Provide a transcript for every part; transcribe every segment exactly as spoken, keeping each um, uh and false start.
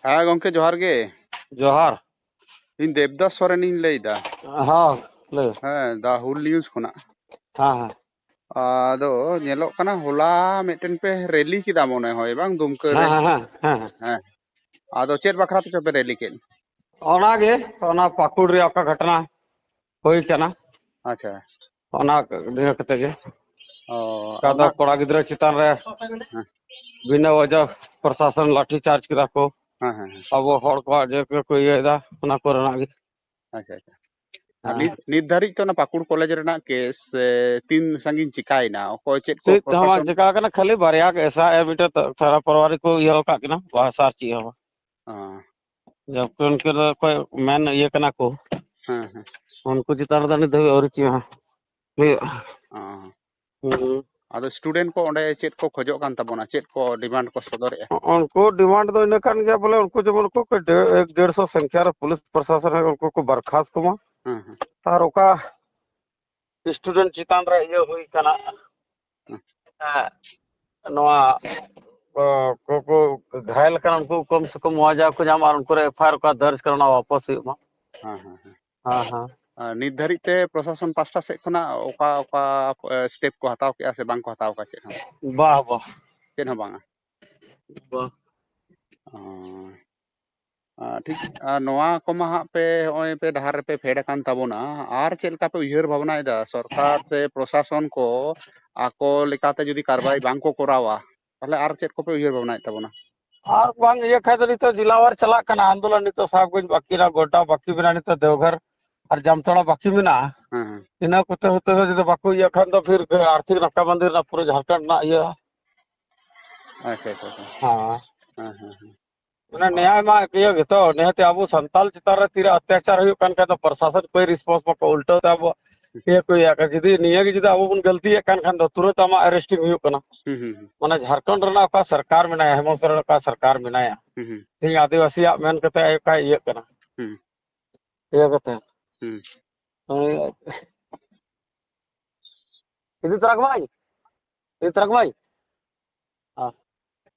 ᱦᱮᱸ ᱜᱚᱝᱠᱮ, ᱡᱚᱦᱟᱨ ᱜᱮ᱾ ᱡᱚᱦᱟᱨ᱾ ᱤᱧ ᱫᱮᱵᱫᱟᱥ ᱥᱚᱨᱮᱱᱤᱧ ᱞᱟᱹᱭᱫᱟ᱾ ᱦᱚᱸ, ᱞᱟᱹᱭ ᱢᱮ᱾ ᱦᱮᱸ, ᱫᱟ ᱦᱩᱞ ᱱᱤᱭᱩᱡᱽ ᱠᱷᱚᱱᱟᱜ᱾ ᱦᱮᱸ, ᱦᱮᱸ᱾ ᱟᱫᱚ ᱧᱮᱞᱚᱜ ᱠᱟᱱᱟ, ᱦᱚᱞᱟ ᱢᱤᱫᱴᱮᱱ ᱯᱮ ᱨᱮᱞᱤ ᱠᱮᱫᱟ ᱢᱚᱱᱮ ᱦᱚᱭ, ᱵᱟᱝ? ᱫᱩᱢᱠᱟᱹ ᱨᱮ᱾ ᱦᱮᱸ, ᱦᱮᱸ, ᱦᱮᱸ, ᱦᱮᱸ᱾ ᱦᱮᱸ᱾ ᱟᱫᱚ ᱪᱮᱫ ᱵᱟᱠᱷᱨᱟ ᱛᱮᱪᱚ ᱯᱮ ᱨᱮᱞᱤ ᱠᱮᱫ? ᱚᱱᱟᱜᱮ, ᱚᱱᱟ ᱯᱟᱹᱠᱩᱲ ᱨᱮᱭᱟᱜ ᱚᱠᱟ ᱜᱷᱚᱴᱚᱱᱟ ᱦᱩᱭ ᱠᱟᱱᱟ᱾ ᱟᱪᱪᱷᱟ᱾ ᱚᱱᱟ ᱱᱤᱭᱟᱹ ᱠᱟᱛᱮ ᱜᱮ᱾ ᱚ, ᱚᱠᱟ ᱫᱚ ᱚᱱᱟ ᱠᱚᱲᱟ ᱜᱤᱫᱽᱨᱟᱹ ᱪᱮᱛᱟᱱ ᱨᱮ ᱦᱮᱸ᱾ ᱵᱤᱱᱟᱹ ᱚᱡᱮ ᱯᱨᱚᱥᱟᱥᱚᱱ ᱞᱟᱴᱷᱤ ᱪᱟᱨᱡᱽ ᱠᱮᱫᱟ ᱠᱚ᱾ ᱦᱮᱸ, ᱦᱮᱸ, ᱦᱮᱸ᱾ ᱟᱵᱚ ᱦᱚᱲ ᱠᱚᱣᱟᱜ ᱡᱮ ᱠᱚ ᱤᱭᱟᱹᱭᱮᱫᱟ, ᱚᱱᱟ ᱠᱚᱨᱮᱱᱟᱜ ᱜᱮ᱾ ᱟᱪᱪᱷᱟ, ᱟᱪᱪᱷᱟ᱾ ᱟᱨ ᱦᱮᱸ᱾ ᱱᱤᱛ, ᱱᱤᱛ ᱫᱷᱟᱹᱨᱤᱡ ᱛᱮ ᱚᱱᱟ ᱯᱟᱹᱠᱩᱲ ᱠᱚᱞᱮᱡᱽ ᱨᱮᱱᱟᱜ ᱠᱮᱥ, ᱮ, ᱛᱤᱱ ᱥᱟᱺᱜᱤᱧ ᱪᱤᱠᱟᱭᱮᱱᱟ? ᱚᱠᱚᱭ ᱪᱮᱫ ᱠᱚ ᱪᱮᱫ ᱦᱚᱸ ᱵᱟᱝ ᱯᱨᱚᱥᱟᱥᱚᱱ? ᱪᱤᱠᱟ ᱠᱟᱱᱟ, ᱠᱷᱟᱹᱞᱤ ᱵᱟᱨᱭᱟ ᱠᱮᱥ ᱮᱥ ᱟᱭ ᱢᱤᱫᱴᱮᱡ ᱥᱟᱨᱟ ᱯᱚᱨᱣᱟᱨᱤ ᱠᱚ ᱤᱭᱟᱹ ᱟᱠᱟᱫ ᱠᱤᱱᱟ, ᱵᱟᱥ ᱟᱨ ᱪᱮᱫ ᱦᱚᱸ ᱵᱟᱝ᱾ ᱚ᱾ ᱡᱚᱵᱠᱤ ᱩᱱᱠᱩ ᱫᱚ ᱚᱠᱚᱭ ᱢᱮᱱ ᱤᱭᱟᱹ ᱠᱟᱱᱟ ᱠᱚ, ᱦᱮᱸ, ᱦᱮᱸ᱾ ᱩᱱᱠᱩ ᱪᱮᱛᱟᱱ ᱨᱮᱫᱚ ᱱᱤᱛ ᱫᱷᱟᱹᱵᱤᱡ ᱟᱹᱣᱨᱤ ᱪᱮᱫ ᱦᱚᱸ ᱦᱩᱭᱩᱜᱼᱟ᱾ ᱚ᱾ ᱦᱩᱸ᱾ ᱟᱫᱚ student ᱠᱚ ᱚᱸᱰᱮ ᱪᱮᱫ ᱠᱚ ᱠᱷᱚᱡᱚᱜ ᱠᱟᱱ ᱛᱟᱵᱚᱱᱟ, ᱪᱮᱫ ᱠᱚ demand ᱠᱚ ᱥᱚᱫᱚᱨᱮᱜᱼᱟ? ᱩᱱᱠᱩ demand ᱫᱚ ᱤᱱᱟᱹ ᱠᱟᱱ ᱜᱮᱭᱟ, ᱵᱚᱞᱮ ᱩᱱᱠᱩ ᱡᱮᱢᱚᱱ ᱠᱚ ᱰᱮ-, ᱮᱠ ᱰᱮᱲᱥᱚ ᱥᱚᱝᱠᱷᱟ ᱨᱮ ᱯᱩᱞᱤᱥ ᱯᱨᱚᱥᱟᱥᱚᱱ ᱨᱮ ᱩᱱᱠᱩ ᱠᱚ ᱵᱚᱨᱠᱷᱟᱥᱛ ᱠᱚᱢᱟ᱾ ᱦᱮᱸ, ᱦᱮᱸ᱾ ᱟᱨ ᱚᱠᱟ student ᱪᱮᱛᱟᱱ ᱨᱮ ᱤᱭᱟᱹ ᱦᱩᱭ ᱠᱟᱱᱟ, ᱦᱮᱸ᱾ ᱮᱸ, ᱱᱚᱣᱟ, ᱚ, ᱠᱚ, ᱠᱚ ᱜᱷᱟᱭᱮᱞ ᱠᱟᱱᱟ, ᱩᱱᱠᱩ ᱠᱚᱢ ᱥᱮ ᱠᱚᱢ ᱢᱩᱣᱟᱡᱟ ᱠᱚ ᱧᱟᱢᱟ ᱟᱨ ᱩᱱᱠᱩ ᱨᱮ ᱮᱯᱷ ᱟᱭ ᱟᱨ ᱚᱠᱟ ᱫᱚᱨᱡᱽ ᱠᱟᱱᱟ, ᱚᱱᱟ ᱣᱟᱯᱚᱥ ᱦᱩᱭᱩᱜ ᱢᱟ᱾ ᱦᱮᱸ, ᱦᱮᱸ, ᱦᱮᱸ᱾ ᱦᱮᱸ, ᱦᱮᱸ᱾ ᱟᱨ ᱱᱤᱛ ᱫᱷᱟᱹᱨᱤᱡ ᱛᱮ ᱯᱨᱚᱥᱟᱥᱚᱱ ᱯᱟᱥᱴᱟ ᱥᱮᱫ ᱠᱷᱚᱱᱟᱜ ᱚᱠᱟ, ᱚᱠᱟ, ᱮ, step ᱠᱚ ᱦᱟᱛᱟᱣ ᱠᱮᱜᱼᱟ ᱥᱮ ᱵᱟᱝ ᱠᱚ ᱦᱟᱛᱟᱣ ᱠᱟᱜᱼᱟ ᱪᱮᱫ ᱦᱚᱸ? ᱵᱟ, ᱵᱟ᱾ ᱪᱮᱫ ᱦᱚᱸ ᱵᱟᱝᱟ? ᱵᱟ᱾ ᱚ᱾ ᱟ, ᱴᱷᱤᱠ, ᱟ, ᱱᱚᱣᱟ ᱠᱚᱢᱟ ᱦᱟᱸᱜ ᱯᱮ ᱦᱚᱸᱜᱼᱚᱭ ᱯᱮ ᱰᱟᱦᱟᱨ ᱨᱮᱯᱮ ᱯᱷᱮᱰ ᱟᱠᱟᱱ ᱛᱟᱵᱚᱱᱟ, ᱟᱨ ᱪᱮᱫ ᱞᱮᱠᱟ ᱯᱮ ᱩᱭᱦᱟᱹᱨ ᱵᱷᱟᱵᱽᱱᱟᱭᱮᱫᱟ? ᱥᱚᱨᱠᱟᱨ ᱥᱮ ᱯᱨᱚᱥᱟᱥᱚᱱ ᱠᱚ ᱟᱠᱚ ᱞᱮᱠᱟᱛᱮ ᱡᱩᱫᱤ ᱠᱟᱨᱵᱟᱭ ᱵᱟᱝ ᱠᱚ ᱠᱚᱨᱟᱣᱟ, ᱛᱟᱦᱞᱮ ᱟᱨ ᱪᱮᱫ ᱠᱚᱯᱮ ᱩᱭᱦᱟᱹᱨ ᱵᱷᱟᱵᱽᱱᱟᱭᱮᱫ ᱛᱟᱵᱚᱱᱟ? ᱟᱨ ᱵᱟᱝ ᱤᱭᱟᱹ ᱠᱷᱟᱡ ᱫᱚ ᱱᱤᱛᱚᱜ ᱡᱮᱞᱟᱣᱟᱨ ᱪᱟᱞᱟᱜ ᱠᱟᱱᱟ ᱟᱱᱫᱳᱞᱚᱱ, ᱱᱤᱛᱚᱜ ᱥᱟᱦᱟᱵᱽᱜᱚᱸᱡᱽ ᱵᱟᱹᱠᱤ ᱢᱮᱱᱟᱜᱼᱟ, ᱱᱤᱛᱚᱜ ᱫᱮᱣᱜᱷᱚᱨ ᱟᱨ ᱡᱟᱢᱛᱟᱲᱟ ᱵᱟᱹᱠᱤ ᱢᱮᱱᱟᱜᱼᱟ᱾ ᱦᱮᱸ, ᱦᱮᱸ᱾ ᱤᱱᱟᱹ ᱠᱚᱛᱮ ᱦᱚᱛᱮ ᱛᱮ ᱡᱩᱫᱤ ᱵᱟᱠᱚ ᱤᱭᱟᱹ ᱠᱷᱟᱱ ᱫᱚ ᱯᱷᱤᱨ ᱟᱨᱛᱷᱤᱠ ᱱᱟᱠᱟᱵᱟᱱᱫᱤ ᱨᱮᱱᱟᱜ ᱯᱩᱨᱟᱹ ᱡᱷᱟᱲᱠᱷᱚᱸᱰ ᱨᱮᱱᱟᱜ ᱤᱭᱟᱹ᱾ ᱟᱪᱪᱷᱟ, ᱟᱪᱪᱷᱟ, ᱟᱪᱪᱷᱟ᱾ ᱦᱮᱸ᱾ ᱦᱮᱸ, ᱦᱮᱸ, ᱦᱮᱸ᱾ ᱢᱟᱱᱮ ᱱᱮᱭᱟᱭ ᱢᱟ ᱤᱭᱟᱹ ᱜᱮᱛᱚ, ᱱᱤᱦᱟᱹᱛ ᱟᱵᱚ ᱥᱟᱱᱛᱟᱞ ᱪᱮᱛᱟᱱ ᱨᱮ ᱛᱤᱨᱮ ᱚᱛᱛᱟᱪᱟᱨ ᱦᱩᱭᱩᱜ ᱠᱟᱱ ᱠᱷᱟᱡ ᱫᱚ ᱯᱨᱚᱥᱟᱥᱚᱱ ᱠᱚᱭ response ᱵᱟᱠᱚ, ᱩᱞᱴᱟᱹᱣ ᱛᱮ ᱟᱵᱚ ᱤᱭᱟᱹ ᱠᱚ ᱤᱭᱟᱹ ᱠᱟᱱᱟ᱾ ᱡᱩᱫᱤ ᱱᱤᱭᱟᱹ ᱜᱮ ᱡᱩᱫᱤ ᱟᱵᱚ ᱵᱚᱱ ᱜᱟᱹᱞᱛᱤᱭᱮᱫ ᱠᱟᱱ ᱠᱷᱟᱱ ᱫᱚ ᱛᱩᱨᱟᱹᱛ ᱟᱢᱟᱜ arresting ᱦᱩᱭᱩᱜ ᱠᱟᱱᱟ᱾ ᱦᱩᱸ, ᱦᱩᱸ, ᱦᱩᱸ᱾ ᱢᱟᱱᱮ ᱡᱷᱟᱲᱠᱷᱚᱸᱰ ᱨᱮᱱᱟᱜ ᱚᱠᱟ ᱥᱚᱨᱠᱟᱨ ᱢᱮᱱᱟᱭᱟ, ᱦᱮᱢᱚᱱᱛ ᱥᱚᱨᱮᱱ ᱚᱠᱟ ᱥᱚᱨᱠᱟᱨ ᱢᱮᱱᱟᱭᱟ, ᱦᱩᱸ, ᱦᱩᱸ᱾ ᱛᱮᱦᱮᱧ ᱟᱹᱫᱤᱵᱟᱹᱥᱤᱭᱟᱜ ᱢᱮᱱ ᱠᱟᱛᱮ ᱚᱠᱟ ᱤᱭᱟᱹᱜ ᱠᱟᱱᱟ᱾ ᱦᱩᱸ᱾ ᱤᱭᱟᱹ ᱠᱟᱛᱮ᱾ ᱦᱩᱸ᱾ ᱤᱫᱤ ᱛᱚᱨᱟ ᱠᱚᱢᱟᱹᱧ, ᱤᱫᱤ ᱛᱚᱨᱟ ᱠᱚᱢᱟᱹᱧ᱾ ᱦᱮᱸ᱾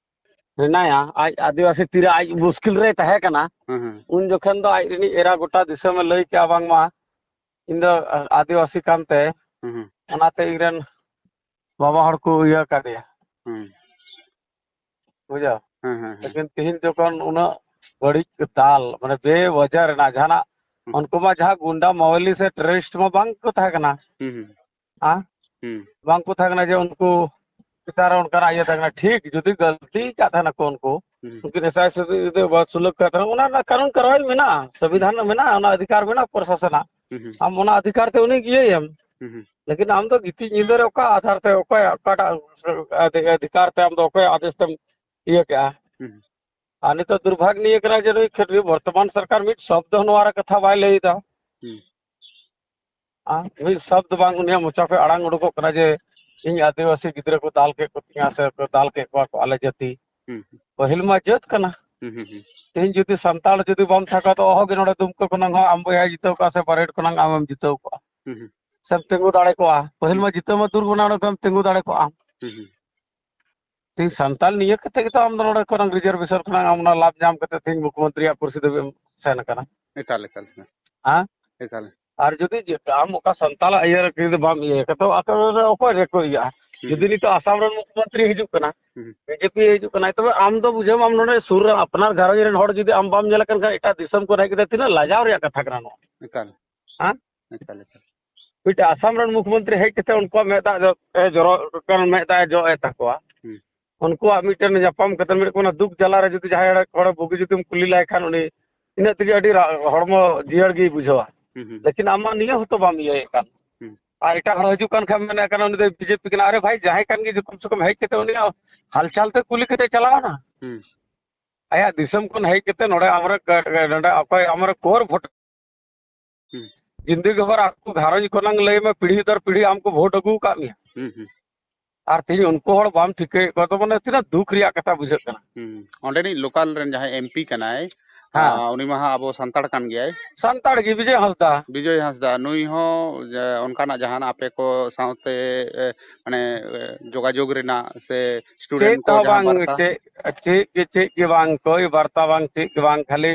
ᱦᱮᱱᱟᱭᱟ, ᱟᱡ ᱟᱹᱫᱤᱵᱟᱹᱥᱤ ᱛᱤᱨᱮ ᱟᱡ ᱢᱩᱥᱠᱤᱞ ᱨᱮᱭ ᱛᱟᱦᱮᱸ ᱠᱟᱱᱟ, ᱦᱩᱸ, ᱦᱩᱸ, ᱩᱱ ᱡᱚᱠᱷᱚᱱ ᱫᱚ ᱟᱡ ᱨᱤᱱᱤᱡ ᱮᱨᱟ ᱜᱚᱴᱟ ᱫᱤᱥᱚᱢᱮ ᱞᱟᱹᱭ ᱠᱮᱜᱼᱟ, ᱵᱟᱝᱢᱟ ᱤᱧ ᱫᱚ, ᱟ, ᱟᱹᱫᱤᱵᱟᱹᱥᱤ ᱠᱟᱱᱛᱮ, ᱦᱩᱸ, ᱦᱩᱸ, ᱚᱱᱟᱛᱮ ᱤᱧᱨᱮᱱ ᱵᱟᱵᱟ ᱦᱚᱲ ᱠᱚ ᱤᱭᱟᱹ ᱠᱟᱫᱮᱭᱟ᱾ ᱦᱩᱸ᱾ ᱵᱩᱡᱷᱟᱹᱣ? ᱦᱮᱸ, ᱦᱮᱸ, ᱦᱮᱸ᱾ ᱞᱮᱠᱤᱱ ᱛᱤᱦᱤᱧ ᱡᱚᱠᱷᱚᱱ ᱩᱱᱟᱹᱜ ᱵᱟᱹᱲᱤᱡ ᱫᱟᱞ, ᱢᱟᱱᱮ ᱵᱮᱣᱟᱡᱟ ᱨᱮᱱᱟᱜ ᱡᱟᱦᱟᱱᱟᱜ, ᱦᱩᱸ, ᱩᱱᱠᱩ ᱢᱟ ᱡᱟᱦᱟᱸ ᱜᱩᱱᱰᱟ ᱢᱟᱣᱟᱞᱤ ᱥᱮ terrorist ᱢᱟ ᱵᱟᱝ ᱠᱚ ᱛᱟᱦᱮᱸ ᱠᱟᱱᱟ᱾ ᱦᱩᱸ, ᱦᱩᱸ᱾ ᱦᱮᱸ? ᱦᱩᱸ᱾ ᱵᱟᱝ ᱠᱚ ᱛᱟᱦᱮᱸ ᱠᱟᱱᱟ ᱡᱮ ᱩᱱᱠᱩ ᱪᱮᱛᱟᱱ ᱨᱮ ᱚᱱᱠᱟᱱᱟᱜ ᱤᱭᱟᱹ ᱛᱟᱦᱮᱸ ᱠᱟᱱᱟ᱾ ᱴᱷᱤᱠ ᱡᱩᱫᱤ ᱜᱟᱹᱞᱛᱤ ᱠᱟᱜ ᱛᱟᱦᱮᱱᱟᱠᱚ ᱩᱱᱠᱩ, ᱦᱩᱸ᱾ ᱩᱱᱠᱤᱱ SIC ᱡᱩᱫᱤ ᱵᱟᱥᱩᱞᱟᱹᱠ ᱠᱟᱜ ᱛᱟᱦᱮᱱᱟ, ᱚᱱᱟ ᱨᱮᱱᱟᱜ ᱠᱟᱹᱱᱩᱱ ᱠᱟᱨᱣᱟᱭ ᱢᱮᱱᱟᱜᱼᱟ, ᱥᱚᱝᱵᱤᱫᱷᱟᱱ ᱨᱮ ᱢᱮᱱᱟᱜᱼᱟ, ᱚᱱᱟ ᱚᱫᱷᱤᱠᱟᱨ ᱢᱮᱱᱟᱜᱼᱟ ᱯᱨᱚᱥᱟᱥᱚᱱᱟᱜ᱾ ᱦᱩᱸ, ᱦᱩᱸ᱾ ᱟᱢ ᱚᱱᱟ ᱚᱫᱷᱤᱠᱟᱨ ᱛᱮ ᱩᱱᱤ ᱤᱭᱟᱹᱭᱮᱢ᱾ ᱦᱩᱸ, ᱦᱩᱸ᱾ ᱞᱮᱠᱤᱱ ᱟᱢ ᱫᱚ ᱜᱤᱛᱤᱡ ᱧᱤᱫᱟᱹ ᱨᱮ ᱚᱠᱟ ᱟᱫᱷᱟᱨ ᱛᱮ, ᱚᱠᱚᱭᱟᱜ, ᱚᱠᱟᱴᱟᱜ ᱚᱫᱷᱤᱠᱟᱨ ᱛᱮ ᱟᱢ ᱫᱚ ᱚᱠᱚᱭᱟᱜ ᱟᱫᱮᱥ ᱛᱮᱢ ᱤᱭᱟᱹ ᱠᱮᱜᱼᱟ? ᱦᱩᱸ᱾ ᱟᱨ ᱱᱤᱛᱚᱜ ᱫᱩᱨᱵᱷᱟᱜᱽ ᱱᱤᱭᱟᱹ ᱠᱟᱱᱟ ᱡᱮ ᱱᱩᱭ ᱠᱷᱮᱛᱨᱤ ᱵᱚᱨᱛᱚᱢᱟᱱ ᱥᱚᱨᱠᱟᱨ ᱢᱤᱫ ᱥᱚᱵᱫᱚ ᱱᱚᱣᱟ ᱨᱮ ᱠᱟᱛᱷᱟ ᱵᱟᱭ ᱞᱟᱹᱭ ᱮᱫᱟ᱾ ᱦᱩᱸ᱾ ᱟᱨ ᱢᱤᱫ ᱥᱚᱵᱫᱚ ᱵᱟᱝ ᱩᱱᱤᱭᱟᱜ ᱢᱚᱪᱟ ᱠᱷᱚᱱ ᱟᱲᱟᱝ ᱩᱰᱩᱠᱚᱜ ᱠᱟᱱᱟ ᱡᱮ ᱤᱧ ᱟᱹᱫᱤᱵᱟᱹᱥᱤ ᱜᱤᱫᱽᱨᱟᱹ ᱠᱚ ᱫᱟᱞ ᱠᱮᱫ ᱠᱚ ᱛᱤᱧᱟ ᱥᱮ ᱠᱚ ᱫᱟᱞ ᱠᱮᱫ ᱠᱚᱣᱟ ᱠᱚ ᱟᱞᱮ ᱡᱟᱹᱛᱤ᱾ ᱦᱩᱸ, ᱦᱩᱸ᱾ ᱯᱟᱹᱦᱤᱞ ᱢᱟ ᱡᱟᱹᱛ ᱠᱟᱱᱟ᱾ ᱦᱩᱸ, ᱦᱩᱸ, ᱦᱩᱸ᱾ ᱛᱮᱦᱮᱧ ᱡᱩᱫᱤ ᱥᱟᱱᱛᱟᱲ ᱡᱩᱫᱤ ᱵᱟᱢ ᱛᱟᱦᱮᱸ ᱠᱚᱜᱼᱟ, ᱛᱚ ᱚᱦᱚᱜᱮ ᱱᱚᱰᱮ ᱫᱩᱢᱠᱟᱹ ᱠᱷᱚᱱᱟᱝ ᱦᱚᱸ ᱟᱢ ᱵᱚᱭᱦᱟᱭ ᱡᱤᱛᱟᱹᱣ ᱠᱚᱜᱼᱟ ᱥᱮ ᱯᱟᱨᱮᱰ ᱠᱷᱚᱱᱟᱝ ᱟᱢᱮᱢ ᱡᱤᱛᱟᱹᱣ ᱠᱚᱜᱼᱟ᱾ ᱦᱩᱸ, ᱦᱩᱸ᱾ ᱥᱮᱢ ᱛᱤᱸᱜᱩ ᱫᱟᱲᱮ ᱠᱚᱜᱼᱟ᱾ ᱯᱟᱹᱦᱤᱞ ᱦᱩᱸ᱾ ᱢᱟ ᱡᱤᱛᱟᱹᱣ ᱢᱟ ᱫᱩᱨ ᱜᱩᱱᱟ ᱚᱸᱰᱮ ᱠᱷᱚᱱ ᱛᱤᱸᱜᱩ ᱫᱟᱲᱮ ᱠᱚᱜᱼᱟ᱾ ᱦᱩᱸ, ᱦᱩᱸ᱾ ᱛᱮᱦᱮᱧ ᱥᱟᱱᱛᱟᱲ ᱱᱤᱭᱟᱹ ᱠᱟᱛᱮ ᱜᱮᱛᱚ ᱟᱢ ᱫᱚ ᱱᱚᱰᱮ ᱠᱷᱚᱱᱟᱝ reservation ᱠᱷᱚᱱᱟᱝ ᱟᱢ ᱚᱱᱟ ᱞᱟᱵᱷ ᱧᱟᱢ ᱠᱟᱛᱮ ᱛᱮᱦᱮᱧ ᱢᱩᱠᱷᱭᱚᱢᱚᱱᱛᱨᱤᱭᱟᱜ ᱠᱩᱨᱥᱤ ᱫᱷᱟᱹᱵᱤᱡ ᱮᱢ ᱥᱮᱱ ᱟᱠᱟᱱᱟ᱾ ᱮᱠᱟᱞ, ᱮᱠᱟᱞ, ᱮᱠᱟᱞ᱾ ᱦᱮᱸ? ᱮᱠᱟᱞ᱾ ᱟᱨ ᱡᱩᱫᱤ ᱡᱮ ᱟᱢ ᱚᱠᱟ ᱥᱟᱱᱛᱟᱲᱟᱜ ᱤᱭᱟᱹ ᱨᱮ ᱡᱩᱫᱤ ᱵᱟᱢ ᱤᱭᱟᱹᱭᱟ, ᱛᱚ ᱟᱠᱚ ᱨᱮ ᱚᱠᱚᱭ ᱨᱮᱠᱚ ᱤᱭᱟᱹᱜᱼᱟ? ᱦᱩᱸ, ᱡᱩᱫᱤ ᱦᱩᱸ᱾ ᱱᱤᱛᱚᱜ ᱟᱥᱟᱢ ᱨᱮᱱ ᱢᱩᱠᱷᱭᱚᱢᱚᱱᱛᱨᱤ ᱦᱤᱡᱩᱜ ᱠᱟᱱᱟ, ᱦᱩᱸ, ᱦᱩᱸ᱾ BJP ᱦᱤᱡᱩᱜ ᱠᱟᱱᱟᱭ, ᱛᱚᱵᱮ ᱟᱢ ᱫᱚ ᱵᱩᱡᱷᱟᱹᱣ ᱢᱮ, ᱟᱢ ᱱᱚᱰᱮ ᱥᱩᱨ ᱨᱮ ᱟᱯᱱᱟᱨ ᱜᱷᱟᱨᱚᱸᱡᱽ ᱨᱮᱱ ᱦᱚᱲ ᱡᱩᱫᱤ ᱟᱢ ᱵᱟᱢ ᱧᱮᱞᱮ ᱠᱟᱱ ᱠᱷᱟᱱ, ᱮᱴᱟᱜ ᱫᱤᱥᱚᱢ ᱠᱷᱚᱱ ᱦᱮᱡ ᱠᱟᱛᱮ ᱛᱤᱱᱟᱹᱜ ᱞᱟᱡᱟᱣ ᱨᱮᱭᱟᱜ ᱠᱟᱛᱷᱟ ᱠᱟᱱᱟ ᱱᱚᱣᱟ᱾ ᱮᱠᱟᱞ᱾ ᱦᱮᱸ? ᱮᱠᱟᱞ, ᱮᱠᱟᱞ᱾ ᱢᱤᱫᱴᱮᱡ ᱟᱥᱟᱢ ᱨᱮᱱ ᱢᱩᱠᱷᱭᱚᱢᱚᱱᱛᱨᱤ ᱦᱮᱡ ᱠᱟᱛᱮ ᱩᱱᱠᱩᱣᱟᱜ ᱢᱮᱫ ᱫᱟᱜ ᱡᱚ-, ᱮ ᱡᱚᱨᱚᱜ ᱠᱟᱱ, ᱢᱮᱫ ᱫᱟᱜ ᱮ ᱡᱚᱜ ᱮ ᱛᱟᱠᱚᱣᱟ᱾ ᱦᱩᱸ᱾ ᱩᱱᱠᱩᱣᱟᱜ ᱢᱤᱫᱴᱮᱱ ᱧᱟᱯᱟᱢ ᱠᱟᱛᱮ ᱢᱤᱫ ᱚᱱᱟ ᱫᱩᱠ ᱡᱟᱞᱟ ᱨᱮ ᱡᱩᱫᱤ ᱡᱟᱦᱟᱸᱭ ᱦᱚᱲ ᱵᱩᱜᱤ ᱡᱩᱫᱤᱢ ᱠᱩᱞᱤ ᱞᱟᱭ ᱠᱷᱟᱱ, ᱩᱱᱤ ᱤᱱᱟᱹᱜ ᱛᱮᱜᱮ ᱟᱹᱰᱤ ᱨᱟ-, ᱦᱚᱲᱢᱚ ᱡᱤᱭᱟᱹᱲ ᱜᱮᱭ ᱵᱩᱡᱷᱟᱹᱣᱟ᱾ ᱦᱩᱸ, ᱦᱩᱸ᱾ ᱞᱮᱠᱤᱱ ᱟᱢ ᱢᱟ ᱱᱤᱭᱟᱹ ᱦᱚᱸᱛᱚ ᱵᱟᱢ ᱤᱭᱟᱹᱭᱮᱫ ᱠᱟᱱ᱾ ᱦᱩᱸ᱾ ᱟᱨ ᱮᱴᱟᱜ ᱦᱚᱲ ᱦᱤᱡᱩᱜ ᱠᱟᱱ ᱠᱷᱟᱱ ᱢᱮᱱᱮᱫ ᱠᱟᱱᱟ, "ᱩᱱᱤ ᱫᱚ BJP ᱠᱟᱱᱟ᱾" ᱟᱨᱮ ᱵᱷᱟᱭ, ᱡᱟᱦᱟᱸᱭ ᱠᱟᱱ ᱜᱮ, ᱠᱚᱢ ᱥᱮ ᱠᱚᱢ ᱦᱮᱡ ᱠᱟᱛᱮ ᱩᱱᱤᱭᱟᱜ ᱦᱟᱞᱪᱟᱞ ᱛᱮ ᱠᱩᱞᱤ ᱠᱟᱛᱮ ᱪᱟᱞᱟᱣ ᱮᱱᱟ᱾ ᱦᱩᱸ᱾ ᱟᱭᱟᱜ ᱫᱤᱥᱚᱢ ᱠᱷᱚᱱ ᱦᱮᱡ ᱠᱟᱛᱮ ᱱᱚᱰᱮ ᱟᱢᱨᱮ ᱠᱟ-, ᱱᱚᱰᱮ ᱚᱠᱚᱭ ᱟᱢᱨᱮ core vote ᱦᱩᱸ᱾ ᱡᱤᱱᱫᱮᱜᱤ ᱵᱷᱳᱨ ᱟᱠᱚ ᱜᱷᱟᱨᱚᱸᱡᱽ ᱠᱷᱚᱱᱟᱝ ᱞᱟᱹᱭ ᱢᱮ, ᱯᱤᱲᱦᱤ ᱫᱚᱨ ᱯᱤᱲᱦᱤ ᱟᱢ ᱠᱚ vote ᱟᱹᱜᱩ ᱟᱠᱟᱫ ᱢᱮᱭᱟ᱾ ᱦᱩᱸ, ᱦᱩᱸ᱾ ᱟᱨ ᱛᱮᱦᱮᱧ ᱩᱱᱠᱩ ᱦᱚᱲ ᱵᱟᱢ ᱴᱷᱤᱠᱟᱹᱭᱮᱫ ᱠᱚᱣᱟ, ᱛᱚ ᱢᱟᱱᱮ ᱛᱤᱱᱟᱹᱜ ᱫᱩᱠ ᱨᱮᱭᱟᱜ ᱠᱟᱛᱷᱟ ᱵᱩᱡᱷᱟᱹᱜ ᱠᱟᱱᱟ᱾ ᱦᱩᱸ᱾ ᱚᱸᱰᱮᱱᱤᱡ local ᱨᱮᱱ ᱡᱟᱦᱟᱸᱭ MP ᱠᱟᱱᱟᱭ, ᱦᱮᱸ᱾ ᱟᱨ ᱩᱱᱤ ᱢᱟ ᱦᱟᱸᱜ ᱟᱵᱚ ᱥᱟᱱᱛᱟᱲ ᱠᱟᱱ ᱜᱮᱭᱟᱭ᱾ ᱥᱟᱱᱛᱟᱲ ᱜᱮ, ᱵᱤᱡᱚᱭ ᱦᱟᱸᱥᱫᱟ᱾ ᱵᱤᱡᱚᱭ ᱦᱟᱸᱥᱫᱟ, ᱱᱩᱭ ᱦᱚᱸ ᱡᱮ ᱚᱱᱠᱟᱱᱟᱜ ᱡᱟᱦᱟᱱᱟᱜ ᱟᱯᱮ ᱠᱚ ᱥᱟᱶᱛᱮ, ᱮ, ᱢᱟᱱᱮ, ᱮ, ᱡᱳᱜᱟᱡᱳᱜᱽ ᱨᱮᱱᱟᱜ ᱥᱮ student ᱪᱮᱫ ᱠᱚ ᱦᱚᱸ ᱡᱟᱦᱟᱸ ᱵᱟᱝ, ᱵᱟᱨᱛᱟ? ᱪᱮᱫ, ᱪᱮᱫ ᱜᱮ, ᱪᱮᱫ ᱜᱮ ᱵᱟᱝ, ᱠᱳᱭ ᱵᱟᱨᱛᱟ ᱵᱟᱝ, ᱪᱮᱫ ᱜᱮ ᱵᱟᱝ, ᱠᱷᱟᱹᱞᱤ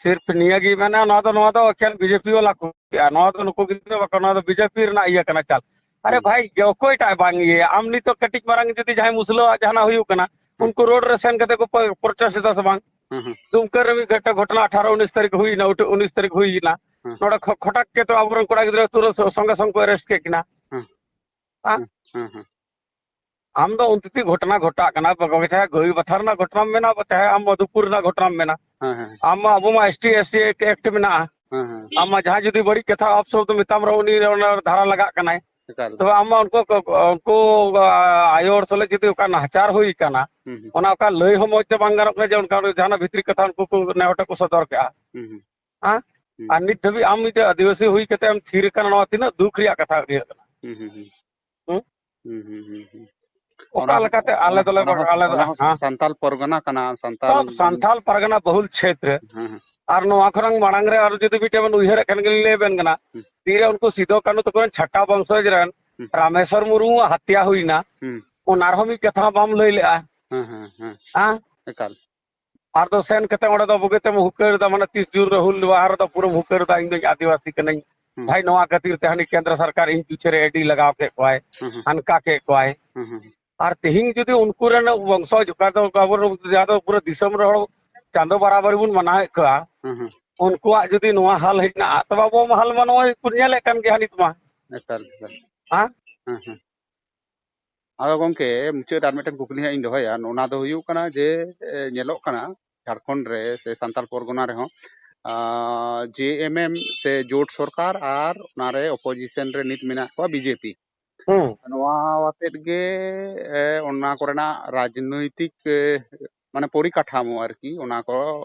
ᱥᱤᱨᱯ ᱱᱤᱭᱟᱹ ᱜᱮ ᱢᱮᱱᱟ, ᱱᱚᱣᱟ ᱫᱚ, ᱱᱚᱣᱟ ᱫᱚ ᱮᱠᱮᱱ ᱵᱤᱡᱮᱯᱤ ᱵᱟᱞᱟ ᱠᱚ ᱠᱩᱥᱤᱭᱟᱜᱼᱟ, ᱱᱚᱣᱟ ᱫᱚ ᱱᱩᱠᱩ ᱜᱤᱫᱽᱨᱟᱹ ᱵᱟᱠᱚ, ᱱᱚᱣᱟ ᱫᱚ ᱵᱤᱡᱮᱯᱤ ᱨᱮᱱᱟᱜ ᱤᱭᱟᱹ ᱠᱟᱱᱟ ᱪᱟᱞ᱾ ᱟᱨᱮ ᱦᱩᱸ᱾ ᱵᱷᱟᱭ, ᱚᱠᱚᱭᱴᱟᱜ ᱵᱟᱝ ᱤᱭᱟᱹᱭᱟ? ᱟᱢ ᱱᱤᱛᱚᱜ ᱠᱟᱹᱴᱤᱡ ᱢᱟᱨᱟᱝ ᱡᱩᱫᱤ ᱡᱟᱦᱟᱸᱭ ᱢᱩᱥᱞᱟᱹᱣᱟᱜ ᱡᱟᱦᱟᱱᱟᱜ ᱦᱩᱭᱩᱜ ᱠᱟᱱᱟ, ᱦᱩᱸ᱾ ᱩᱱᱠᱩ ᱨᱳᱰ ᱨᱮ ᱥᱮᱱ ᱠᱟᱛᱮ ᱠᱚ ᱯᱨᱚᱴᱮᱥᱴ ᱮᱫᱟ ᱥᱮ ᱵᱟᱝ? ᱦᱩᱸ, ᱦᱩᱸ᱾ ᱫᱩᱢᱠᱟᱹ ᱨᱮ ᱢᱤᱫ ᱜᱷᱚᱴᱟ ᱜᱷᱚᱴᱚᱱᱟ ᱟᱴᱷᱟᱨᱚ ᱩᱱᱤᱥ ᱛᱟᱹᱨᱤᱠᱷ ᱦᱩᱭᱱᱟ, ᱩᱴᱷᱟᱹ-, ᱩᱱᱤᱥ ᱛᱟᱹᱨᱤᱠᱷ ᱦᱩᱭᱱᱟ᱾ ᱦᱩᱸ᱾ ᱱᱚᱰᱮ ᱠᱷᱚ-, ᱠᱷᱚᱴᱟᱠ ᱜᱮᱛᱚ ᱟᱵᱚᱨᱮᱱ ᱠᱚᱲᱟ ᱜᱤᱫᱽᱨᱟᱹ ᱛᱩᱨᱟᱹ ᱥᱚ-, ᱥᱚᱸᱜᱮ ᱥᱚᱝ ᱠᱚ ᱟᱨᱮᱥᱴ ᱠᱮᱫ ᱠᱤᱱᱟ᱾ ᱦᱩᱸ᱾ ᱦᱮᱸ? ᱦᱩᱸ, ᱦᱩᱸ, ᱦᱩᱸ᱾ ᱟᱢ ᱫᱚ ᱩᱱᱛᱤᱛᱤ ᱜᱷᱚᱴᱚᱱᱟ ᱜᱷᱚᱴᱟᱜ ᱠᱟᱱᱟ, ᱵᱟ-, ᱵᱟ-, ᱪᱟᱦᱮ ᱜᱟᱹᱭ ᱵᱟᱛᱷᱟ ᱨᱮᱱᱟᱜ ᱜᱷᱚᱴᱚᱱᱟᱢ ᱢᱮᱱᱟ, ᱵᱟ-, ᱪᱟᱦᱮ ᱟᱢ ᱢᱚᱫᱷᱩᱯᱩᱨ ᱨᱮᱱᱟᱜ ᱜᱷᱚᱴᱚᱱᱟᱢ ᱢᱮᱱᱟ᱾ ᱦᱮᱸ, ᱦᱮᱸ᱾ ᱟᱢ ᱢᱟ, ᱟᱵᱚ ᱢᱟ ST SC Act, Act ᱢᱮᱱᱟᱜᱼᱟ᱾ ᱦᱮᱸ, ᱦᱮᱸ᱾ ᱟᱢ ᱢᱟ ᱡᱟᱦᱟᱸᱭ ᱡᱩᱫᱤ ᱵᱟᱹᱲᱤᱡ ᱠᱟᱛᱷᱟ ᱚᱯᱥᱚᱵᱫ ᱢᱮᱛᱟᱢ ᱨᱮᱦᱚᱸ, ᱩᱱᱤ ᱚᱱᱟ ᱫᱷᱟᱨᱟ ᱞᱟᱜᱟᱜ ᱠᱟᱱᱟᱭ᱾ ᱮᱠᱟᱞ᱾ ᱛᱚᱵᱮ ᱟᱢ ᱢᱟ ᱩᱱᱠᱩ ᱠᱚ, ᱩᱱᱠᱩ, ᱟ, ᱟᱭᱳ ᱦᱚᱲ ᱥᱟᱞᱟᱜ ᱡᱩᱫᱤ ᱚᱱᱠᱟ ᱱᱟᱦᱟᱪᱟᱨ ᱦᱩᱭ ᱠᱟᱱᱟ, ᱦᱩᱸ, ᱦᱩᱸ᱾ ᱚᱱᱟ ᱚᱠᱟ ᱞᱟᱹᱭ ᱦᱚᱸ ᱢᱚᱡᱽ ᱛᱮ ᱵᱟᱝ ᱜᱟᱱᱚᱜ ᱠᱟᱱᱟ ᱡᱮ ᱚᱱᱠᱟ ᱡᱟᱦᱟᱱᱟᱜ ᱵᱷᱤᱛᱨᱤ ᱠᱟᱛᱷᱟ ᱩᱱᱠᱩ ᱠᱚ ᱱᱮ ᱦᱚᱲ ᱴᱷᱮᱱ ᱠᱚ ᱥᱚᱫᱚᱨ ᱠᱮᱜᱼᱟ᱾ ᱦᱩᱸ, ᱦᱩᱸ᱾ ᱦᱮᱸ? ᱦᱩᱸ᱾ ᱟᱨ ᱱᱤᱛ ᱫᱷᱟᱹᱵᱤᱡ ᱟᱢ ᱢᱤᱫᱴᱮᱡ ᱟᱹᱫᱤᱵᱟᱹᱥᱤ ᱦᱩᱭ ᱠᱟᱛᱮ ᱮᱢ ᱛᱷᱤᱨ ᱟᱠᱟᱱᱟ, ᱱᱚᱣᱟ ᱛᱤᱱᱟᱹᱜ ᱫᱩᱠ ᱨᱮᱭᱟᱜ ᱠᱟᱛᱷᱟ ᱤᱭᱟᱹ ᱠᱟᱱᱟ᱾ ᱦᱩᱸ, ᱦᱩᱸ, ᱦᱩᱸ᱾ ᱦᱩᱸ? ᱦᱩᱸ, ᱦᱩᱸ, ᱦᱩᱸ, ᱦᱩᱸ᱾ ᱚᱠᱟ ᱚᱱᱟ, ᱞᱮᱠᱟᱛᱮ ᱟᱞᱮ ᱚᱱᱟ, ᱫᱚᱞᱮ, ᱚᱱᱟ ᱦᱚᱸ, ᱟᱞᱮ ᱫᱚ, ᱚᱱᱟ ᱦᱚᱸ ᱦᱮᱸ᱾ ᱥᱟᱱᱛᱟᱞ ᱯᱚᱨᱜᱟᱱᱟ ᱠᱟᱱᱟ, ᱥᱟᱱᱛᱟᱞ ᱥᱟᱱᱛᱟᱞ ᱯᱟᱨᱜᱟᱱᱟ ᱵᱚᱦᱩᱞ ᱪᱷᱮᱛᱨᱚ᱾ ᱦᱮᱸ, ᱦᱮᱸ᱾ ᱟᱨ ᱱᱚᱣᱟ ᱠᱷᱚᱱᱟᱝ ᱢᱟᱲᱟᱝ ᱨᱮ ᱟᱨᱚ ᱡᱩᱫᱤ ᱢᱤᱫᱴᱮᱱ ᱵᱚᱱ ᱩᱭᱦᱟᱹᱨᱮᱫ ᱠᱷᱟᱱ ᱜᱮᱞᱤᱧ ᱞᱟᱹᱭ ᱟᱵᱮᱱ ᱠᱟᱱᱟ, ᱦᱩᱸ᱾ ᱛᱤᱨᱮ ᱩᱱᱠᱩ ᱥᱤᱫᱚ ᱠᱟᱹᱱᱩ ᱛᱟᱠᱚ ᱨᱮᱱ ᱪᱷᱟᱴᱟ ᱵᱚᱝᱥᱚᱡᱽ ᱨᱮᱱ ᱦᱩᱸ᱾ ᱨᱟᱢᱮᱥᱣᱚᱨ ᱢᱩᱨᱢᱩᱣᱟᱜ ᱦᱟᱛᱭᱟ ᱦᱩᱭᱱᱟ, ᱦᱩᱸ᱾ ᱚᱱᱟ ᱨᱮᱦᱚᱸ ᱢᱤᱫ ᱠᱟᱛᱷᱟ ᱦᱚᱸ ᱵᱟᱢ ᱞᱟᱹᱭ ᱞᱮᱜᱼᱟ᱾ ᱦᱮᱸ, ᱦᱮᱸ, ᱦᱮᱸ᱾ ᱦᱮᱸ? ᱮᱠᱟᱞ᱾ ᱟᱨ ᱫᱚ ᱥᱮᱱ ᱠᱟᱛᱮ ᱚᱸᱰᱮ ᱫᱚ ᱵᱩᱜᱤᱛᱮᱢ ᱦᱩᱠᱟᱹᱨ ᱮᱫᱟ, ᱢᱟᱱᱮ ᱛᱤᱥ ᱡᱩᱱ ᱨᱮ ᱦᱩᱞ ᱢᱟᱦᱟ ᱨᱮᱫᱚ ᱯᱩᱨᱟᱹᱢ ᱦᱩᱠᱟᱹᱨ ᱮᱫᱟ, "ᱤᱧ ᱫᱚᱧ ᱟᱹᱫᱤᱵᱟᱹᱥᱤ ᱠᱟᱹᱱᱟᱹᱧ, ᱦᱩᱸ᱾ ᱵᱷᱟᱭ, ᱱᱚᱣᱟ ᱠᱷᱟᱹᱛᱤᱨ ᱛᱮ ᱦᱟᱹᱱᱤ ᱠᱮᱱᱫᱨᱚ ᱥᱚᱨᱠᱟᱨ ᱤᱧ ᱯᱤᱪᱷᱮ ᱨᱮ ᱮᱰᱤ ᱞᱟᱜᱟᱣ ᱠᱮᱫ ᱠᱚᱣᱟᱭ, ᱦᱩᱸ, ᱦᱩᱸ᱾ ᱦᱟᱱᱠᱟ ᱠᱮᱫ ᱠᱚᱣᱟᱭ᱾" ᱦᱩᱸ, ᱦᱩᱸ, ᱦᱩᱸ᱾ ᱟᱨ ᱛᱤᱦᱤᱧ ᱡᱩᱫᱤ ᱩᱱᱠᱩ ᱨᱮᱱ ᱵᱚᱝᱥᱚᱡᱽ, ᱚᱠᱟ ᱫᱚ ᱟᱵᱚ ᱡᱟᱦᱟᱸ ᱫᱚ ᱯᱩᱨᱟᱹ ᱫᱤᱥᱚᱢ ᱨᱮ ᱦᱚᱲ ᱪᱟᱸᱫᱚ ᱵᱟᱨᱟᱵᱟᱨᱤ ᱵᱚᱱ ᱢᱟᱱᱟᱣᱮᱫ ᱠᱚᱣᱟ, ᱦᱩᱸ, ᱦᱩᱸ᱾ ᱩᱱᱠᱩᱣᱟᱜ ᱡᱩᱫᱤ ᱱᱚᱣᱟ ᱦᱟᱞ ᱦᱮᱡ ᱮᱱᱟ, ᱛᱚᱵᱮ ᱟᱵᱚ ᱢᱟ ᱦᱟᱞ ᱢᱟ ᱱᱚᱜᱼᱚᱭ ᱵᱚᱱ ᱧᱮᱞᱮᱫ ᱠᱟᱱ ᱜᱮᱭᱟ ᱱᱤᱛ ᱢᱟ᱾ ᱮᱠᱟᱞ, ᱮᱠᱟᱞ᱾ ᱦᱮᱸ? ᱦᱮᱸ, ᱦᱮᱸ᱾ ᱟᱫᱚ ᱜᱚᱢᱠᱮ, ᱢᱩᱪᱟᱹᱫ ᱨᱮ ᱟᱨ ᱢᱤᱫᱴᱮᱱ ᱠᱩᱠᱞᱤ ᱦᱟᱸᱜ ᱤᱧ ᱫᱚᱦᱚᱭᱟ᱾ ᱚᱱᱟ ᱫᱚ ᱦᱩᱭᱩᱜ ᱠᱟᱱᱟ ᱡᱮ, ᱮ, ᱧᱮᱞᱚᱜ ᱠᱟᱱᱟ ᱡᱷᱟᱲᱠᱷᱚᱸᱰ ᱨᱮ ᱥᱮ ᱥᱟᱱᱛᱟᱲ ᱯᱚᱨᱜᱚᱱᱟ ᱨᱮᱦᱚᱸ, ᱟ, JMM ᱥᱮ ᱡᱳᱴ ᱥᱚᱨᱠᱟᱨ ᱟᱨ ᱚᱱᱟᱨᱮ opposition ᱨᱮ ᱱᱤᱛ ᱢᱮᱱᱟᱜ ᱠᱚᱣᱟ BJP᱾ ᱦᱩᱸ᱾ ᱱᱚᱣᱟ ᱟᱛᱮᱫ ᱜᱮ, ᱮ, ᱚᱱᱟ ᱠᱚᱨᱮᱱᱟᱜ ᱨᱟᱡᱽᱱᱳᱭᱛᱤᱠ, ᱮ, ᱢᱟᱱᱮ ᱯᱚᱨᱤᱠᱟᱴᱷᱟᱢᱳ ᱟᱨᱠᱤ, ᱚᱱᱟ ᱠᱚ,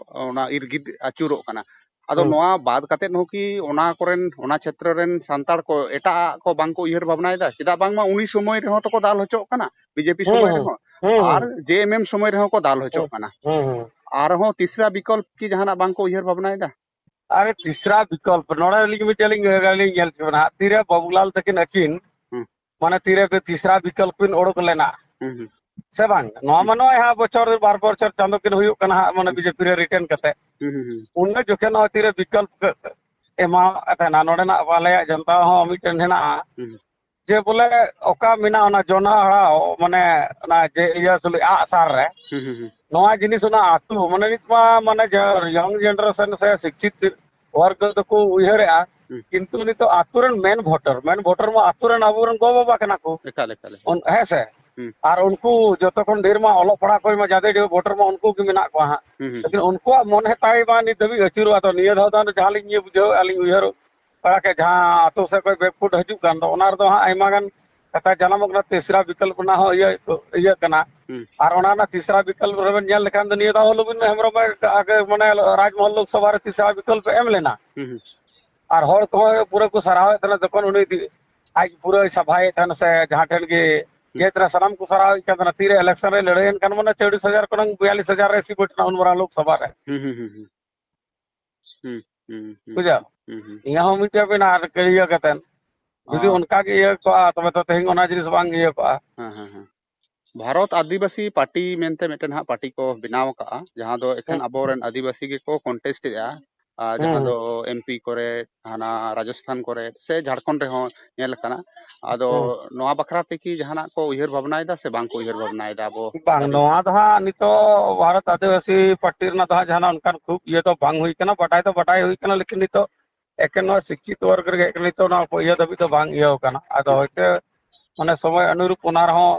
ᱚᱱᱟ ᱤᱨᱜᱤᱫ ᱟᱹᱪᱩᱨᱚᱜ ᱠᱟᱱᱟ᱾ ᱟᱫᱚ ᱦᱩᱸ᱾ ᱱᱚᱣᱟ ᱵᱟᱫ ᱠᱟᱛᱮᱫ ᱦᱚᱸ ᱠᱤ ᱚᱱᱟ ᱠᱚᱨᱮᱱ, ᱚᱱᱟ ᱪᱷᱮᱛᱨᱚ ᱨᱮᱱ ᱥᱟᱱᱛᱟᱲ ᱠᱚ ᱮᱴᱟᱜ ᱟᱜ ᱠᱚ ᱵᱟᱝ ᱠᱚ ᱩᱭᱦᱟᱹᱨ ᱵᱷᱟᱵᱽᱱᱟᱭᱮᱫᱟ? ᱪᱮᱫᱟᱜ ᱵᱟᱝᱢᱟ ᱩᱱᱤ ᱥᱚᱢᱚᱭ ᱨᱮᱦᱚᱸ ᱛᱚᱠᱚ ᱫᱟᱞ ᱦᱚᱪᱚᱜ ᱠᱟᱱᱟ, BJP ᱦᱩᱸ, ᱥᱚᱢᱚᱭ ᱦᱩᱸ, ᱨᱮᱦᱚᱸ, ᱦᱩᱸ, ᱟᱨ ᱦᱩᱸ᱾ JMM ᱥᱚᱢᱚᱭ ᱨᱮᱦᱚᱸ ᱠᱚ ᱫᱟᱞ ᱦᱚᱪᱚᱜ ᱦᱩᱸ, ᱠᱟᱱᱟ᱾ ᱦᱩᱸ, ᱦᱩᱸ᱾ ᱟᱨᱦᱚᱸ ᱛᱤᱥᱨᱟ ᱵᱤᱠᱚᱞᱯ ᱠᱤ ᱡᱟᱦᱟᱱᱟᱜ ᱵᱟᱝ ᱠᱚ ᱩᱭᱦᱟᱹᱨ ᱵᱷᱟᱵᱽᱱᱟᱭᱮᱫᱟ? ᱟᱨᱮ, ᱛᱤᱥᱨᱟ ᱵᱤᱠᱚᱞᱯ, ᱱᱚᱰᱮ ᱟᱹᱞᱤᱧ ᱢᱤᱫᱴᱮᱱ ᱞᱤᱧ, ᱞᱤᱧ ᱧᱮᱞ ᱦᱚᱪᱚ ᱵᱮᱱᱟ ᱦᱟᱸᱜ, ᱛᱤᱨᱮ ᱵᱟᱵᱩᱞᱟᱞ ᱛᱟᱹᱠᱤᱱ ᱟᱹᱠᱤᱱ, ᱦᱩᱸ᱾ ᱢᱟᱱᱮ ᱛᱤᱨᱮ ᱵᱮ-, ᱛᱤᱥᱨᱟ ᱵᱤᱠᱚᱞᱯ ᱠᱤᱱ ᱚᱰᱚᱠ ᱞᱮᱱᱟ, ᱦᱩᱸ, ᱦᱩᱸ᱾ ᱥᱮ ᱵᱟᱝ? ᱱᱚᱣᱟ ᱢᱟ ᱦᱩᱸ᱾ ᱱᱚᱜᱼᱚᱭ ᱦᱟᱸᱜ ᱵᱚᱪᱷᱚᱨ, ᱵᱟᱨ ᱵᱚᱪᱷᱚᱨ ᱪᱟᱸᱫᱚ ᱠᱤᱱ ᱦᱩᱭᱩᱜ ᱠᱟᱱᱟ ᱦᱟᱸᱜ, ᱢᱟᱱᱮ ᱦᱩᱸ᱾ ᱵᱤᱡᱮᱯᱤ ᱨᱮ ᱨᱤᱴᱟᱨᱱ ᱠᱟᱛᱮ᱾ ᱦᱩᱸ, ᱦᱩᱸ, ᱦᱩᱸ᱾ ᱩᱱᱟᱹᱜ ᱡᱚᱠᱷᱚᱱ ᱱᱚᱜᱼᱚᱭ ᱛᱤᱨᱮ ᱵᱤᱠᱚᱞᱯ ᱠᱚ ᱮᱢᱟᱣᱟᱫ ᱛᱟᱦᱮᱱᱟ, ᱱᱚᱰᱮᱱᱟᱜ ᱟᱞᱮᱭᱟᱜ ᱡᱚᱱᱛᱟ ᱦᱚᱸ ᱢᱤᱫᱴᱮᱱ ᱦᱮᱱᱟᱜᱼᱟ, ᱦᱩᱸ᱾ ᱡᱮ ᱵᱚᱞᱮ ᱚᱠᱟ ᱢᱮᱱᱟᱜᱼᱟ ᱚᱱᱟ ᱡᱚᱱᱟ ᱦᱟᱲᱟᱣ, ᱢᱟᱱᱮ ᱚᱱᱟ ᱡᱮ ᱤᱭᱟᱹ ᱥᱩᱞᱤ ᱟᱜ ᱥᱟᱨ ᱨᱮ, ᱦᱩᱸ, ᱦᱩᱸ, ᱦᱩᱸ᱾ ᱱᱚᱣᱟ ᱡᱤᱱᱤᱥ ᱚᱱᱟ ᱟᱹᱛᱩ, ᱢᱟᱱᱮ ᱱᱤᱛ ᱢᱟ ᱢᱟᱱᱮ ᱡᱟ-, ᱭᱚᱝ ᱡᱮᱱᱟᱨᱮᱥᱚᱱ ᱥᱮ ᱥᱤᱠᱪᱷᱤᱛ ᱣᱟᱨᱜᱽ ᱫᱚᱠᱚ ᱩᱭᱦᱟᱹᱨᱮᱜᱼᱟ, ᱦᱩᱸ᱾ ᱠᱤᱱᱛᱩ ᱱᱤᱛᱚᱜ ᱟᱹᱛᱩ ᱨᱮᱱ ᱢᱮᱱ ᱵᱷᱳᱴᱟᱨ, ᱢᱮᱱ ᱵᱷᱳᱴᱟᱨ ᱢᱟ ᱟᱹᱛᱩ ᱨᱮᱱ ᱟᱵᱚᱨᱮᱱ ᱜᱚ ᱵᱟᱵᱟ ᱠᱟᱱᱟ ᱠᱚ᱾ ᱮᱠᱟᱞ, ᱮᱠᱟᱞ, ᱮᱠᱟᱞ᱾ ᱩᱱ-, ᱦᱮᱸ ᱥᱮ? ᱦᱩᱸ᱾ ᱟᱨ ᱩᱱᱠᱩ ᱡᱚᱛᱚ ᱠᱷᱚᱱ ᱰᱷᱮᱨ ᱢᱟ ᱚᱞᱚᱜ ᱯᱟᱲᱦᱟᱜ ᱠᱚ ᱢᱟ ᱡᱟᱫᱮ ᱰᱷᱮᱨ ᱵᱷᱳᱴᱟᱨ ᱢᱟ ᱩᱱᱠᱩ ᱜᱮ ᱢᱮᱱᱟᱜ ᱠᱚᱣᱟ ᱦᱟᱸᱜ᱾ ᱦᱩᱸ, ᱦᱩᱸ, ᱞᱮᱠᱤᱱ ᱦᱩᱸ᱾ ᱩᱱᱠᱩᱣᱟᱜ ᱢᱚᱱᱮ ᱛᱟᱭ ᱢᱟ ᱱᱤᱛ ᱫᱷᱟᱹᱵᱤᱡ ᱟᱹᱪᱩᱨᱚᱜᱼᱟ᱾ ᱛᱚ ᱱᱤᱭᱟᱹ ᱫᱷᱟᱣ ᱫᱚ ᱡᱟᱦᱟᱸ ᱞᱤᱧ ᱵᱩᱡᱷᱟᱹᱣᱮᱫᱼᱟ, ᱞᱤᱧ ᱩᱭᱦᱟᱹᱨ ᱵᱟᱲᱟ ᱠᱮᱫ, ᱡᱟᱦᱟᱸ ᱟᱹᱛᱩ ᱥᱮᱫ ᱠᱷᱚᱱ ᱵᱮᱠᱯᱷᱩᱴ ᱦᱤᱡᱩᱜ ᱠᱟᱱ ᱫᱚ, ᱚᱱᱟ ᱨᱮᱫᱚ ᱦᱟᱸᱜ ᱟᱭᱢᱟ ᱜᱟᱱ ᱠᱟᱛᱷᱟ ᱡᱟᱱᱟᱢᱚᱜ ᱠᱟᱱᱟ, ᱛᱤᱥᱨᱟ ᱵᱤᱠᱚᱞᱯ ᱨᱮᱱᱟᱜ ᱦᱚᱸ ᱤᱭᱟᱹ, ᱤᱭᱟᱹ ᱠᱟᱱᱟ᱾ ᱦᱩᱸ᱾ ᱟᱨ ᱚᱱᱟ ᱨᱮᱱᱟᱜ ᱛᱤᱥᱨᱟ ᱵᱤᱠᱚᱞᱯ ᱨᱮᱵᱮᱱ ᱧᱮᱞ ᱞᱮᱠᱷᱟᱱ ᱫᱚ ᱱᱤᱭᱟᱹ ᱫᱷᱟᱣ ᱦᱚᱸ ᱞᱚᱵᱤᱱ ᱦᱮᱢᱵᱨᱚᱢ ᱮ ᱟᱜᱮ ᱢᱟᱱᱮ ᱨᱟᱡᱽᱢᱚᱦᱚᱞ ᱞᱳᱠᱥᱚᱵᱷᱟ ᱨᱮ ᱛᱤᱥᱨᱟ ᱵᱤᱠᱚᱞᱯ ᱮ ᱮᱢ ᱞᱮᱱᱟ᱾ ᱦᱩᱸ, ᱦᱩᱸ᱾ ᱟᱨ ᱦᱚᱲ ᱠᱚᱦᱚᱸ ᱯᱩᱨᱟᱹ ᱠᱚ ᱥᱟᱨᱦᱟᱣᱮᱫ ᱛᱟᱦᱮᱱᱟ, ᱡᱚᱠᱷᱚᱱ ᱩᱱᱤ ᱫᱤ-, ᱟᱡ ᱯᱩᱨᱟᱹᱭ ᱥᱟᱯᱷᱟᱭᱮᱫ ᱛᱟᱦᱮᱱᱟ ᱥᱮ ᱡᱟᱦᱟᱸ ᱴᱷᱮᱱ ᱜᱮ ᱦᱩᱸ᱾ ᱤᱭᱟᱹ ᱛᱟᱦᱮᱱᱟ, ᱥᱟᱱᱟᱢ ᱠᱚ ᱥᱟᱨᱦᱟᱣᱮᱫ ᱠᱟᱱ ᱛᱟᱦᱮᱱᱟ᱾ ᱛᱤᱨᱮ ᱤᱞᱮᱠᱥᱚᱱ ᱨᱮ ᱞᱟᱹᱲᱦᱟᱹᱭᱮᱱ ᱠᱷᱟᱱ ᱢᱟᱱᱮ ᱪᱚᱞᱞᱤᱥ ᱦᱟᱡᱟᱨ ᱠᱷᱚᱱᱟᱝ ᱵᱤᱭᱟᱞᱞᱤᱥ ᱦᱟᱡᱟᱨ ᱨᱮ ᱥᱤᱴ ᱛᱟᱦᱮᱱᱟ ᱩᱱ ᱢᱟᱨᱟᱝ ᱞᱳᱠᱥᱚᱵᱷᱟ ᱨᱮ᱾ ᱦᱩᱸ, ᱦᱩᱸ, ᱦᱩᱸ, ᱦᱩᱸ᱾ ᱦᱩᱸ, ᱦᱩᱸ, ᱦᱩᱸ, ᱵᱩᱡᱷᱟᱹᱣ? ᱦᱩᱸ, ᱦᱩᱸ᱾ ᱤᱧᱟᱹᱜ ᱦᱚᱸ ᱢᱤᱫᱴᱮᱡ ᱢᱮᱱᱟᱜᱼᱟ ᱟᱨ ᱤᱭᱟᱹ ᱠᱟᱛᱮᱫ᱾ ᱡᱩᱫᱤ ᱚ᱾ ᱚᱱᱠᱟ ᱜᱮ ᱤᱭᱟᱹ ᱠᱚᱜᱼᱟ, ᱛᱚᱵᱮ ᱛᱚ ᱛᱮᱦᱮᱧ ᱚᱱᱟ ᱡᱤᱱᱤᱥ ᱵᱟᱝ ᱤᱭᱟᱹ ᱠᱚᱜᱼᱟ᱾ ᱦᱮᱸ, ᱦᱮᱸ, ᱦᱮᱸ᱾ ᱵᱷᱟᱨᱚᱛ ᱟᱹᱫᱤᱵᱟᱹᱥᱤ ᱯᱟᱨᱴᱤ ᱢᱮᱱᱛᱮ ᱢᱤᱫᱴᱮᱱ ᱦᱟᱸᱜ ᱯᱟᱨᱴᱤ ᱠᱚ ᱵᱮᱱᱟᱣ ᱟᱠᱟᱜᱼᱟ, ᱡᱟᱦᱟᱸ ᱫᱚ ᱮᱠᱷᱮᱱ ᱦᱩᱸ᱾ ᱟᱵᱚᱨᱮᱱ ᱟᱹᱫᱤᱵᱟᱹᱥᱤ ᱜᱮᱠᱚ contest ᱮᱫᱼᱟ᱾ ᱟᱨ ᱦᱩᱸ, ᱡᱟᱦᱟᱸ ᱦᱩᱸ᱾ ᱫᱚ MP ᱠᱚᱨᱮ, ᱦᱟᱱᱟ ᱨᱟᱡᱚᱥᱛᱷᱟᱱ ᱠᱚᱨᱮ ᱥᱮ ᱡᱷᱟᱲᱠᱷᱚᱸᱰ ᱨᱮᱦᱚᱸ ᱧᱮᱞ ᱟᱠᱟᱱᱟ᱾ ᱟᱫᱚ ᱦᱩᱸ᱾ ᱱᱚᱣᱟ ᱵᱟᱠᱷᱨᱟ ᱛᱮ ᱠᱤ ᱡᱟᱦᱟᱱᱟᱜ ᱠᱚ ᱩᱭᱦᱟᱹᱨ ᱵᱷᱟᱵᱽᱱᱟᱭᱮᱫᱟ ᱥᱮ ᱵᱟᱝ ᱠᱚ ᱩᱭᱦᱟᱹᱨ ᱵᱷᱟᱵᱽᱱᱟᱭᱮᱫᱟ ᱟᱵᱚ ᱵᱟᱝ, ᱟᱹᱫᱤᱵᱟᱹᱥᱤ? ᱱᱚᱣᱟ ᱫᱚ ᱦᱟᱸᱜ ᱱᱤᱛᱚᱜ ᱵᱷᱟᱨᱚᱛ ᱟᱹᱫᱤᱵᱟᱹᱥᱤ ᱯᱟᱨᱴᱤ ᱨᱮᱱᱟᱜ ᱫᱚ ᱦᱟᱸᱜ ᱡᱟᱦᱟᱱᱟᱜ ᱚᱱᱠᱟᱱ ᱠᱷᱩᱵ ᱤᱭᱟᱹ ᱫᱚ ᱵᱟᱝ ᱦᱩᱭ ᱠᱟᱱᱟ, ᱵᱟᱰᱟᱭ ᱫᱚ ᱵᱟᱰᱟᱭ ᱦᱩᱭ ᱠᱟᱱᱟ, ᱞᱮᱠᱤᱱ ᱱᱤᱛᱚᱜ ᱮᱠᱮᱱ ᱱᱚᱣᱟ ᱥᱤᱠᱠᱷᱤᱛ ᱣᱟᱨᱜᱽ ᱨᱮᱜᱮ ᱦᱮᱡ ᱠᱟᱱᱟ, ᱱᱤᱛᱚᱜ ᱱᱚᱣᱟ ᱠᱚ ᱤᱭᱟᱹ ᱫᱷᱟᱹᱵᱤᱡ ᱫᱚ ᱵᱟᱝ ᱤᱭᱟᱹ ᱠᱟᱱᱟ᱾ ᱟᱫᱚ ᱦᱩᱸ᱾ ᱦᱚᱭᱛᱳ ᱢᱟᱱᱮ ᱥᱚᱢᱚᱭ ᱚᱱᱩᱨᱩᱯ ᱚᱱᱟ ᱨᱮᱦᱚᱸ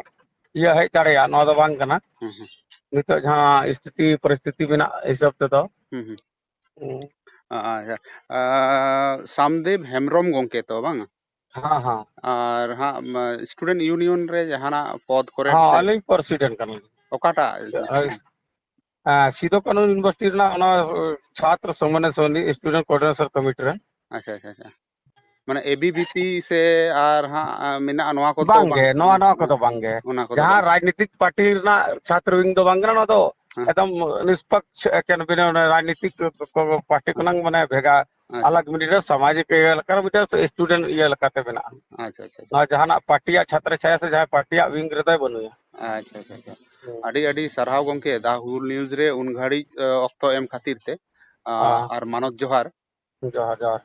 ᱤᱭᱟᱹ ᱦᱮᱡ ᱫᱟᱲᱮᱭᱟᱜᱼᱟ, ᱱᱚᱣᱟ ᱫᱚ ᱵᱟᱝ ᱠᱟᱱᱟ᱾ ᱦᱩᱸ, ᱦᱩᱸ᱾ ᱱᱤᱛᱚᱜ ᱡᱟᱦᱟᱸ ᱥᱛᱷᱤᱛᱤ ᱯᱚᱨᱤᱥᱛᱷᱤᱛᱤ ᱢᱮᱱᱟᱜ ᱦᱤᱥᱟᱹᱵ ᱛᱮᱫᱚ᱾ ᱦᱩᱸ, ᱦᱩᱸ᱾ ᱦᱩᱸ᱾ ᱟᱪᱪᱷᱟ᱾ ᱟᱨ, ᱥᱟᱢᱫᱮᱵ ᱦᱮᱢᱵᱨᱚᱢ ᱜᱚᱝᱠᱮ ᱛᱚ, ᱵᱟᱝ? ᱦᱮᱸ, ᱦᱮᱸ᱾ ᱟᱨ ᱦᱟᱸᱜ, ᱢᱟ, student union ᱨᱮ ᱡᱟᱦᱟᱱᱟᱜ ᱯᱚᱫᱽ ᱠᱚᱨᱮ ᱦᱮᱸ, ᱥᱮ ᱟᱹᱞᱤᱧ president ᱠᱟᱱᱟᱞᱤᱧ᱾ ᱚᱠᱟᱴᱟᱜ ᱦᱳᱭ᱾ institution? ᱦᱮᱸ, ᱥᱤᱫᱩ ᱠᱟᱹᱱᱩ university ᱨᱮᱱᱟᱜ ᱚᱱᱟ, ᱪᱷᱟᱛᱨᱚ ᱥᱚᱢᱢᱟᱱᱮ ᱥᱚᱢᱤ-, student coordination committee ᱨᱮ᱾ ᱟᱪᱪᱷᱟ, ᱟᱪᱪᱷᱟ, ᱟᱪᱪᱷᱟ᱾ ᱢᱟᱱᱮ ABVP ᱥᱮ ᱟᱨ ᱦᱟᱸᱜ, ᱟ, ᱢᱮᱱᱟᱜᱼᱟ, ᱱᱚᱣᱟ ᱠᱚᱫᱚ ᱵᱟᱝ ᱵᱟᱝ? ᱜᱮ, ᱱᱚᱣᱟ, ᱱᱚᱣᱟ ᱠᱚᱫᱚ ᱵᱟᱝ ᱜᱮ᱾ ᱚᱱᱟ ᱠᱚᱫᱚ ᱡᱟᱦᱟᱸ ᱵᱟᱝ? ᱨᱟᱡᱽᱱᱤᱛᱤᱠ ᱯᱟᱨᱴᱤ ᱨᱮᱱᱟᱜ ᱪᱷᱟᱛᱨᱚ wing ᱫᱚ ᱵᱟᱝ ᱠᱟᱱᱟ, ᱱᱚᱣᱟ ᱫᱚ ᱦᱮᱸ᱾ ᱮᱠᱫᱚᱢ ᱱᱤᱥᱯᱚᱠᱥ ᱮᱠᱮᱱ ᱵᱤᱱᱟᱹ ᱚᱱᱟ ᱨᱟᱡᱽᱱᱤᱛᱤᱠ ᱠᱚ, ᱠᱚ ᱯᱟᱨᱴᱤ ᱠᱷᱚᱱᱟᱝ ᱢᱟᱱᱮ ᱵᱷᱮᱜᱟᱨ, ᱟᱪᱪᱷᱟ᱾ ᱟᱞᱟᱜᱽ ᱢᱤᱰᱤᱭᱟ ᱨᱮ ᱥᱟᱢᱟᱡᱤᱠ ᱤᱭᱟᱹ ᱞᱮᱠᱟ, ᱢᱤᱫᱴᱮᱱ ᱥᱴᱩᱰᱮᱱᱴ ᱤᱭᱟᱹ ᱞᱮᱠᱟᱛᱮ ᱢᱮᱱᱟᱜᱼᱟ᱾ ᱟᱪᱪᱷᱟ, ᱟᱪᱪᱷᱟ, ᱟᱪᱪᱷᱟ᱾ ᱱᱚᱣᱟ ᱡᱟᱦᱟᱱᱟᱜ ᱯᱟᱨᱴᱤᱭᱟᱜ ᱪᱷᱟᱛᱨᱚ ᱪᱷᱟᱭᱟ ᱥᱮ ᱡᱟᱦᱟᱸᱭ ᱯᱟᱨᱴᱤᱭᱟᱜ ᱣᱤᱝ ᱨᱮᱫᱚᱭ ᱵᱟᱹᱱᱩᱭᱟ᱾ ᱟᱪᱪᱷᱟ, ᱟᱪᱪᱷᱟ, ᱟᱪᱪᱷᱟ᱾ ᱦᱩᱸ᱾ ᱟᱹᱰᱤ, ᱟᱹᱰᱤ ᱥᱟᱨᱦᱟᱣ ᱜᱚᱢᱠᱮ, ᱫᱟ ᱦᱩᱞ ᱱᱤᱭᱩᱡᱽ ᱨᱮ ᱩᱱ ᱜᱷᱟᱹᱲᱤᱡ, ᱮ, ᱚᱠᱛᱚ ᱮᱢ ᱠᱷᱟᱹᱛᱤᱨ ᱛᱮ, ᱟ, ᱦᱮᱸ᱾ ᱟᱨ ᱢᱟᱱᱚᱛ ᱡᱚᱦᱟᱨ᱾ ᱡᱚᱦᱟᱨ, ᱡᱚᱦᱟᱨ᱾